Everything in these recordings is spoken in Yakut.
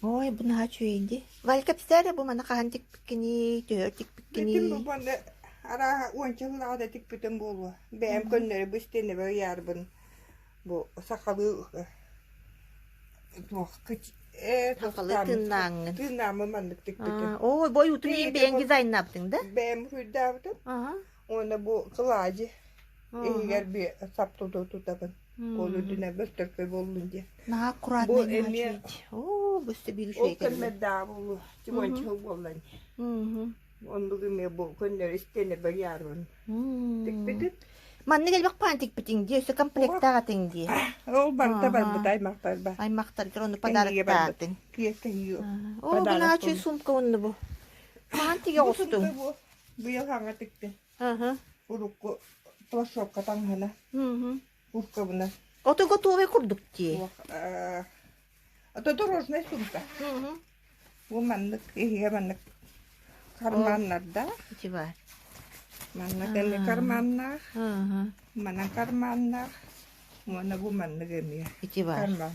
Ой, бу наһаа үчүгэй дии. Валька кэпсээ эрэ бу маны хаһан тикпиккиний, төһө Бүтүн тикпиккиний? бу манна арааһа уонча сыллааҕыта тикпитим буолуо. Бэйэм көннөрү бу истиэнэбэр ыйаарбын бу сахалыы туох ээ Сахалыы тыыннааҥҥын. тыыннааммын маннык тикпитим. Аа, Ой, бу ойуутун иһин бэйэҥ дизайнаабытыҥ да? Бэйэм уруйдаабытым. Аха. Уонна бу кылаадьы иһигэр би сап тутабын. Ол үрдүнэн бөлтөркөй буоллун диэн. Наһаа Бу аккуратнай наһаа эмиэ үчүгэй. Оо, бу өссө биир ол үчүгэй кэллэ. кэмнэрдээҕи буолуо. Тимончик буолла ини. Мгм. Оннук эмиэ бу көннөрү истиэнэ барьярын тикпитим. Маннык элбэх паан тикпитиҥ дии, өссө комплектаах этиҥ дии. Ол барыта барбыта аймахтарба. Аймахтаргар ону Кэһиигэ барбыт. подароктаатыҥ. Киэстэһии Оо, бу подарок наһаа үчүгэй буолла. сумка уонна бу. Хаһан тигэ Бу оҕустуҥ? сумка бу быйыл хаҥа тиктим. Аха. Урукку плашокка таҥаһына, курткабына. Ото готовый курдук дии. Это дорожная сумка. Бу маннык иһигэ маннык карманнардаах. Ити баар. Маннык эмиэ карманнаах. Манан карманнаах. Уонна бу маннык эмиэ. Ити баар. Карман.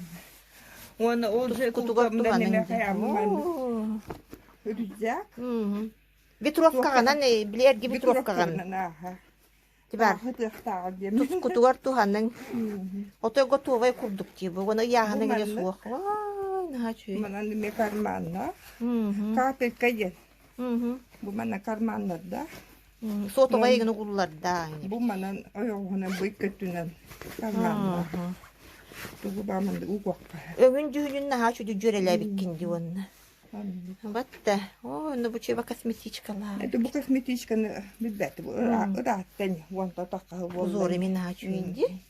Уонна ол же Кутугар курткамда туһаныҥ неме дии. хайаммын маннык рюкзак. Ветровкаҕынан, били эргэ ветровкаҕын. Ветровкаҕынан, Тибар. Тыахтааҕа диэн. Тускутугар туһаныҥ. Отой готовай курдук дии бу. Уонна ыйааһына гэнэ суох. Вай, наһаа үчүгэй. Манан эмиэ карманнаах. Капелька диэн. Бу манна карманнардаах. Сотовай гына угуллардаах. Бу манан ойоҕоһунан бу икки өттүнэн карманнаах. Тугу бааманды угуохха. Өҥүн дьүһүнүн наһаа үчүгэй дьүөрэлээбиккин дии уонна. Батта. Оо, ну бу чуба косметичкалаах. Это бу косметичканы билбэт ырааттан уонта тахха буолла. Узор эмин наһаа үчүгэй дии.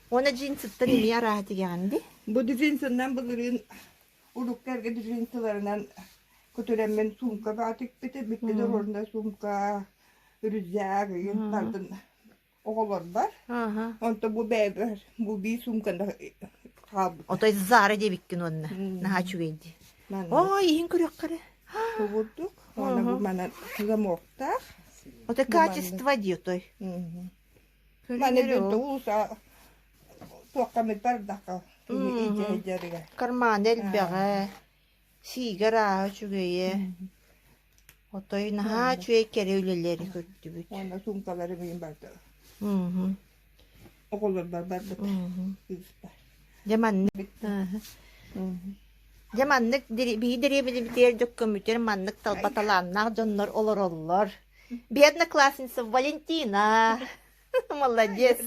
Уонна джинсыттан эмиэ арааһа тигэҕин дии. Бу джинсынан былырыын урукку эргэ джинсыларынан көтүрэммин сумка баа тикпитим. Бүттэ дорожная сумка, рюкзак, ыйын бардын оҕолорбор. Онто бу бэйэбэр бу биир суумканы хаалбыта. Отой Зара диэбиккин уонна наһаа үчүгэй дии. Ой, иһин көрүөххэ эрэ. Курдук. Уонна бу манан замоктаах. Отой качество дии отой. Маны бүнтэ уулуса туохха эмит бардахха киһи илдьэ сылдьарыгар. Кармана элбэҕэ. Сиигэ арааһа үчүгэйэ. Отой наһаа үчүгэй кэрэ үлэлэри көрдүбүт. Уонна суумкалары миин барда. Оҕолорбор барбыт. Кыыспар. Дьэ маннык Дьэ маннык биһи дэриэбинэбитигэр дьоккөмүтүгэр маннык талба талааннаах дьоннор олороллор. Бедная классница Валентина. Молодец.